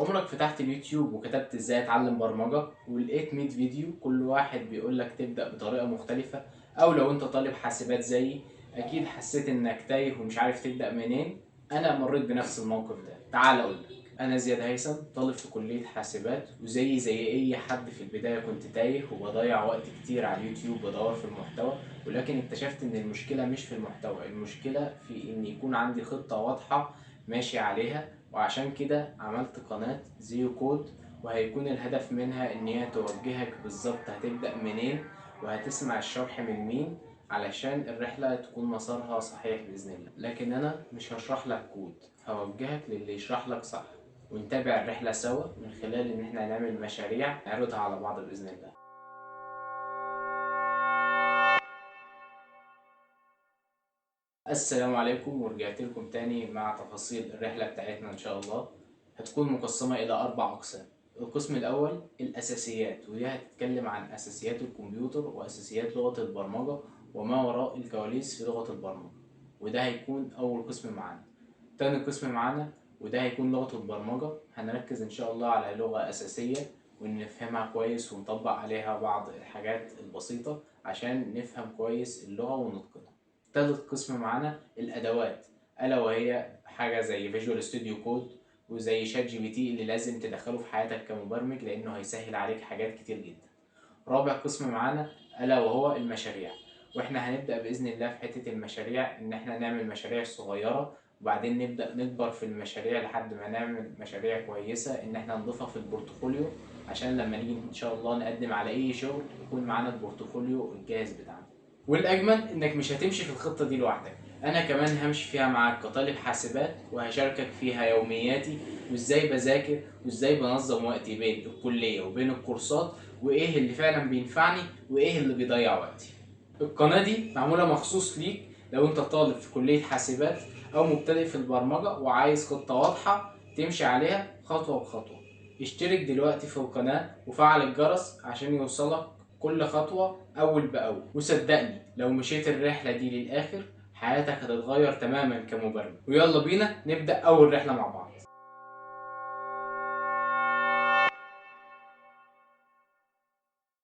عمرك فتحت اليوتيوب وكتبت ازاي اتعلم برمجة ولقيت 100 فيديو كل واحد بيقولك تبدأ بطريقة مختلفة؟ او لو انت طالب حاسبات زيي اكيد حسيت انك تايه ومش عارف تبدأ منين. انا مريت بنفس الموقف ده. تعال اقولك، انا زياد هيثم، طالب في كلية حاسبات، وزي زي اي حد في البداية كنت تايه وبضيع وقت كتير على اليوتيوب بدور في المحتوى، ولكن اكتشفت ان المشكلة مش في المحتوى، المشكلة في ان يكون عندي خطة واضحة ماشي عليها. وعشان كده عملت قناة زيو كود، وهيكون الهدف منها ان هي توجهك بالظبط هتبدأ منين وهتسمع الشرح من مين علشان الرحلة تكون مسارها صحيح بإذن الله. لكن أنا مش هشرح لك كود، هوجهك للي يشرح لك صح، ونتابع الرحلة سوا من خلال إن احنا هنعمل مشاريع نعرضها على بعض بإذن الله. السلام عليكم، ورجعت لكم تاني مع تفاصيل الرحلة بتاعتنا إن شاء الله. هتكون مقسمة إلى 4 أقسام. القسم الأول الأساسيات، ودي هتتكلم عن أساسيات الكمبيوتر وأساسيات لغة البرمجة وما وراء الكواليس في لغة البرمجة، وده هيكون أول قسم معانا. تاني قسم معانا وده هيكون لغة البرمجة، هنركز إن شاء الله على لغة أساسية ونفهمها كويس ونطبق عليها بعض الحاجات البسيطة عشان نفهم كويس اللغة ونتقنها. تالت قسم معانا الأدوات، ألا وهي حاجة زي Visual Studio Code وزي ChatGPT اللي لازم تدخله في حياتك كمبرمج لأنه هيسهل عليك حاجات كتير جدا. رابع قسم معانا ألا وهو المشاريع، واحنا هنبدأ بإذن الله في حتة المشاريع إن احنا نعمل مشاريع صغيرة وبعدين نبدأ نكبر في المشاريع لحد ما نعمل مشاريع كويسة إن احنا نضيفها في ال portfolio، عشان لما نيجي إن شاء الله نقدم على أي شغل يكون معانا ال portfolio الجاهز بتاعنا. والأجمل إنك مش هتمشي في الخطة دي لوحدك، أنا كمان همشي فيها معاك كطالب حاسبات، وهشاركك فيها يومياتي وإزاي بذاكر وإزاي بنظم وقتي بين الكلية وبين الكورسات، وإيه اللي فعلا بينفعني وإيه اللي بيضيع وقتي. القناة دي معمولة مخصوص ليك لو أنت طالب في كلية حاسبات أو مبتدئ في البرمجة وعايز خطة واضحة تمشي عليها خطوة بخطوة. اشترك دلوقتي في القناة وفعل الجرس عشان يوصلك كل خطوة أول بأول، وصدقني لو مشيت الرحلة دي للآخر حياتك هتتغير تماما كمبرمج. ويلا بينا نبدأ أول رحلة مع بعض.